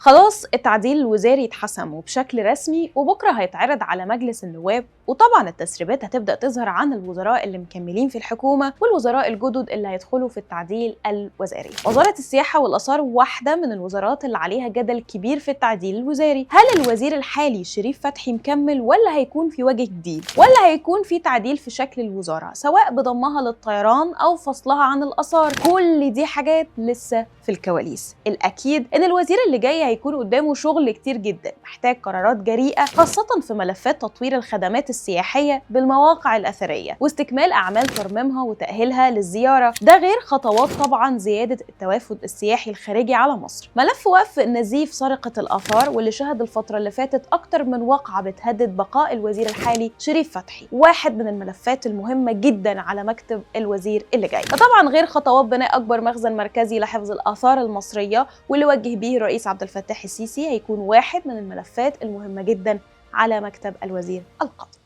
خلاص التعديل الوزاري اتحسم وبشكل رسمي، وبكره هيتعرض على مجلس النواب، وطبعا التسريبات هتبدا تظهر عن الوزراء اللي مكملين في الحكومة والوزراء الجدد اللي هيدخلوا في التعديل الوزاري. وزارة السياحة والاثار واحدة من الوزارات اللي عليها جدل كبير في التعديل الوزاري. هل الوزير الحالي شريف فتحي مكمل، ولا هيكون في وجه جديد، ولا هيكون في تعديل في شكل الوزارة سواء بضمها للطيران او فصلها عن الاثار؟ كل دي حاجات لسه في الكواليس. الاكيد ان الوزير اللي جاي هيكون قدامه شغل كتير جدا، محتاج قرارات جريئة خاصة في ملفات تطوير الخدمات السياحية بالمواقع الاثرية واستكمال اعمال ترميمها وتاهيلها للزيارة، ده غير خطوات طبعا زيادة التوافد السياحي الخارجي على مصر. ملف وقف نزيف سرقه الاثار واللي شهد الفترة اللي فاتت اكتر من وقعه بتهدد بقاء الوزير الحالي شريف فتحي، واحد من الملفات المهمة جدا على مكتب الوزير اللي جاي. طبعا غير خطوات بناء اكبر مخزن مركزي لحفظ الاثار المصرية واللي وجه به الرئيس عبد الفتاح السيسي، هيكون واحد من الملفات المهمة جدا على مكتب الوزير القادم.